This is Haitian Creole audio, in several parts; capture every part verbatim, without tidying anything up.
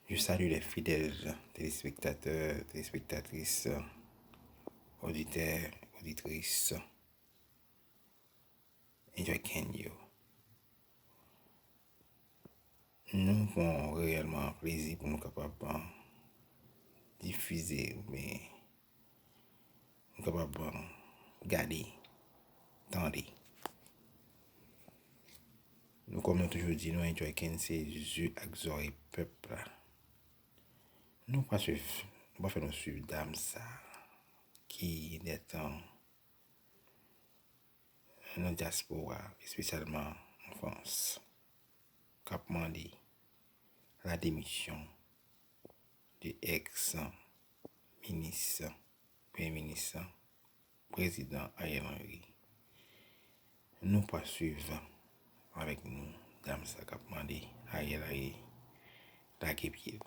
Je salue les fidèles téléspectateurs, téléspectatrices, auditeurs, auditrices. Enjoy Ken yo. Nou pran reyèlman plezi pou nou kapab difize oubyen nou kapab gade, tande. Nou, kòm nou toujou di, nou Enjoy Ken se zye ak zòrèy pèp la. Nou pa swiv, nou pa fè nou swiv dam sa ki detan nan dyaspora, espesyalman an Frans, k ap mande la demisyon de ex minis, premye minis, prezidan Ariel Henry. Nou pa swiv avèk nou dam sa k ap mande Ariel Henry lage pye l.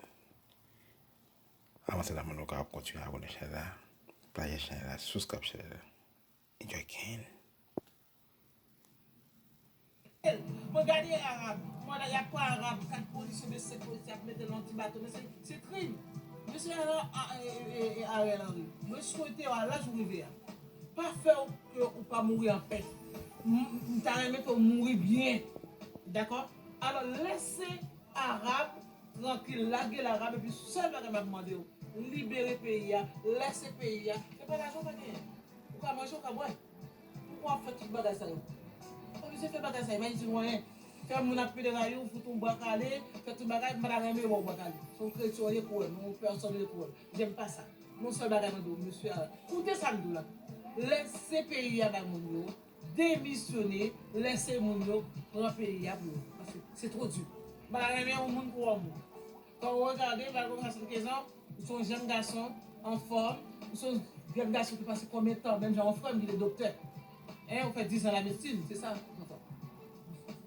Avan sa, n ap mande w kapab kontinye abòne chanèl la, pataje chanèl la, subscribe chanèl la. Enjoy Ken. Mwen gade Arab, mwen la y ap pran Arab, kat polisye, men senk polisye ap mete l nan ti bato, men se, se krim. Mesye Arab, a, e, e, e, Ariel Henry, mwen swete w a laj ou rive a, pa fè w ke ou pa mouri anpè. M, m ta renmen ke w mouri byen. Dakò? Alò, lèse Arab trankil, lage l Arab, epi sèl bagay m ap mande w, libere peyi a, lèse peyi a. Se pa lajan w pa genyen. Ou ka manje, ou ka bwè. Poukwa w ap fè tout bagay sa yo? Pa bezwen fè bagay sa yo, pa itil w anyen. Fè moun ap pede rayi w, fout yon bwa kale, fè tout bagay, m pa ta renmen ba w bwa kale. Se yon kretyen w ye, kwè m, yon pèsòn w ye, kwè m. J'aime pas ça. Yon sèl bagay mwen di w, mesye Arab. Koute sa m di w la. Lèse peyi a bay moun yo. Demisyone, lèse moun yo pran peyi a pou yo. Paske se twò di. M pa ta renmen yon moun pou yon moun. Kan w regade, w al konn swasann kenz an, ou se yon jèn gason, anfòm, ou se yon jèn gason ki pase konbyen tan, menm jan yon frè m ki te doktè. Hein, ou fè diz an lamedsin, se sa, anfòm.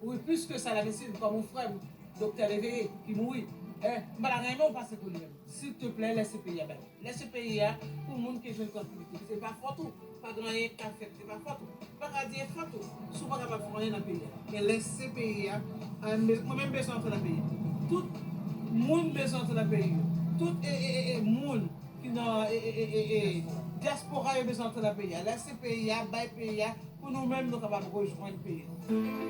Wi, plis ke sa, lamedsin, kòm yon frè m, doktè Léveillé, ki mouri. Hein, m pa ta renmen w pase pou li menm. Silteplè, lèse peyi a bay. Lèse peyi a pou moun ki jwenn trankilite. Se pa fòt ou. Pa gen anyen k ka fèt. Se pa fòt ou. Ou pa ka di e fòt ou si w pa kapab fè anyen nan peyi a. Men lèse peyi a, a, me, mwen menm bezwen antre nan peyi a. Tout moun bezwen antre nan peyi yo. Tout, e, e, e, e, moun ki nan, e, e, e, e, e, dyaspora yo bezwen antre nan peyi a. Lèse peyi a, bay peyi a, pou nou menm nou kapab rejwenn peyi nou.